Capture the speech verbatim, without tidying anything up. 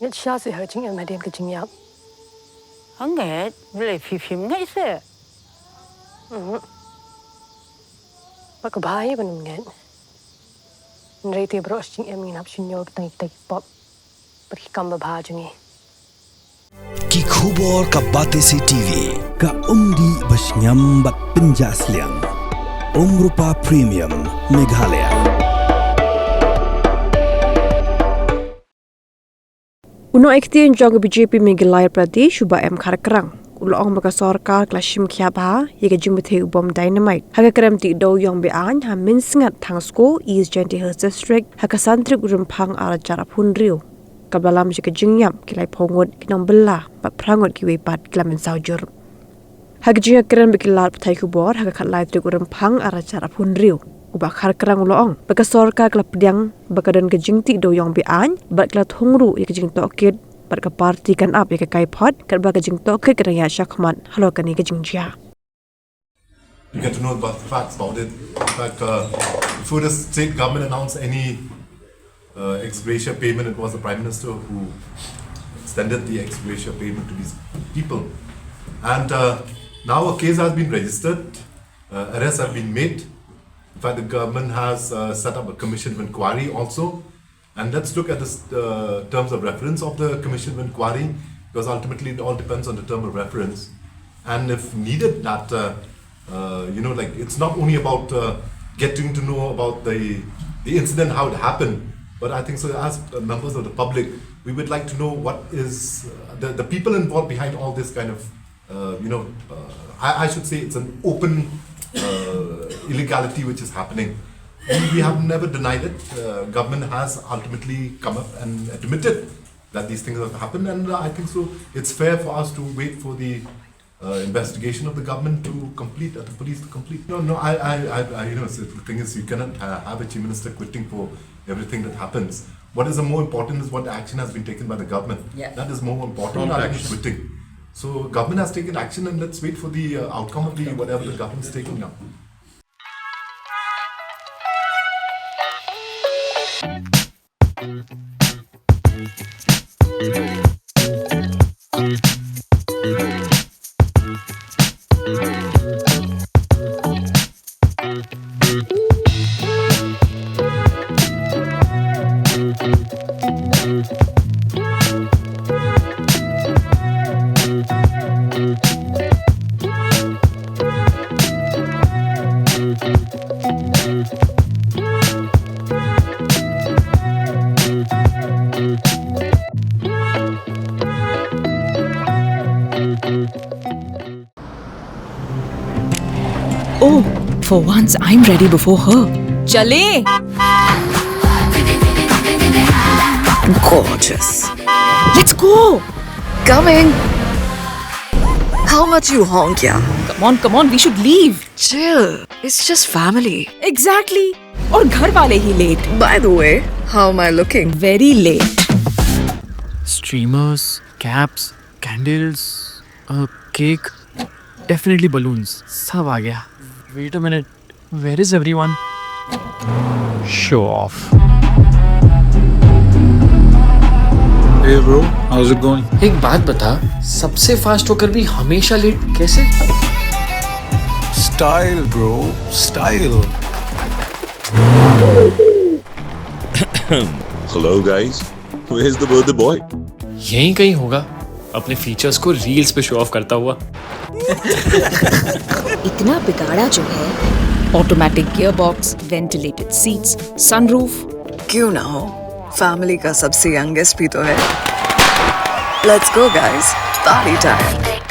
Ngeit shisha seh ha ka jingim hadien ka jingïap. Ngeit, balei phi phim ngeit seh? Mhm. Ba ka bha hi ban ym ngeit. Hynrei te baroh shi jingim ngin hap shim ïa kita ki pop bad ki kam babha jong ngi. Ki khubor ka Batesi TV, ka umdih ba shngiam bad pynjah sliang. Umrupa Premium, Meghalaya. U nongïakhun jong ka B J P Meghalaya Pradesh u Bah M Kharkrang u la ong ba ka sorkar ka la shim khia bha ïa ka jingbatai u bom dynamite ha ka krem tih dewïong be-aiñ ha Mynsngat Thangsko, East Jaintia Hills District, ha ka san tarik u Rymphang ar hajar arphew hynriew. Kaba lam sha ka jingïap ki laiphew ngut ki nongbylla bad phra ngut kiwei pat ki la mynsaw jur. Ha ka jingïakren bad ki lad pathai khubor ha ka khatlai tarik u Rymphang ar hajar arphew hynriew, u Bah Kharkrang u la ong ba ka sorkar ka la pdiang ba ka don ka jingtih dewïong be-aiñ bad ka la thung ruh ïa ka jingtohkit bad ka party kan ap ïa ka kaiphod katba ka jingtohkit ka dang ïaid shakhmat halor kane ka jingjia. To get to know about the facts about it. In fact, uh, before the state government announced any uh, ex gratia payment, it was the Prime Minister who extended the ex gratia payment to these people. And uh, now a case has been registered, uh, arrests have been made. In fact, the government has uh, set up a commission of inquiry also. And let's look at the uh, terms of reference of the commission of inquiry, because ultimately it all depends on the term of reference. And if needed, that uh, uh, you know, like, it's not only about uh, getting to know about the the incident, how it happened, but I think so as uh, members of the public, we would like to know what is uh, the the people involved behind all this kind of uh, you know, uh, I, I should say it's an open uh, illegality which is happening. And we have never denied it. Uh, government has ultimately come up and admitted that these things have happened, and uh, I think so it's fair for us to wait for the uh, investigation of the government to complete, uh, the police to complete. No, no, I, I, I, I you know, so the thing is, you cannot ha- have a chief minister quitting for everything that happens. What is the more important is what action has been taken by the government. Yeah. That is more important than quitting. So government has taken action, and let's wait for the uh, outcome of the whatever the government is taking now. Oh, for once I'm ready before her. Chale! Gorgeous. Let's go! Coming! How much you honk, yeah? Come on, come on, we should leave. Chill. It's just family. Exactly. और घर वाले ही late. By the way, how am I looking? Very late. Streamers, caps, candles, a cake, definitely balloons. सब आ गया. Wait a minute. Where is everyone? Show off. Hey bro, how's it going? एक बात बता, सबसे फास्ट होकर भी हमेशा लेट कैसे? Style, bro, style. Hello guys, where's the birthday boy? यहीं कहीं होगा, अपने फीचर्स को रील्स पे शो ऑफ करता हुआ. इतना बिगाड़ा जो है. Automatic gearbox, ventilated seats, sunroof. क्यों ना हो, फैमिली का सबसे यंगेस्ट भी तो है. Let's go guys, party time.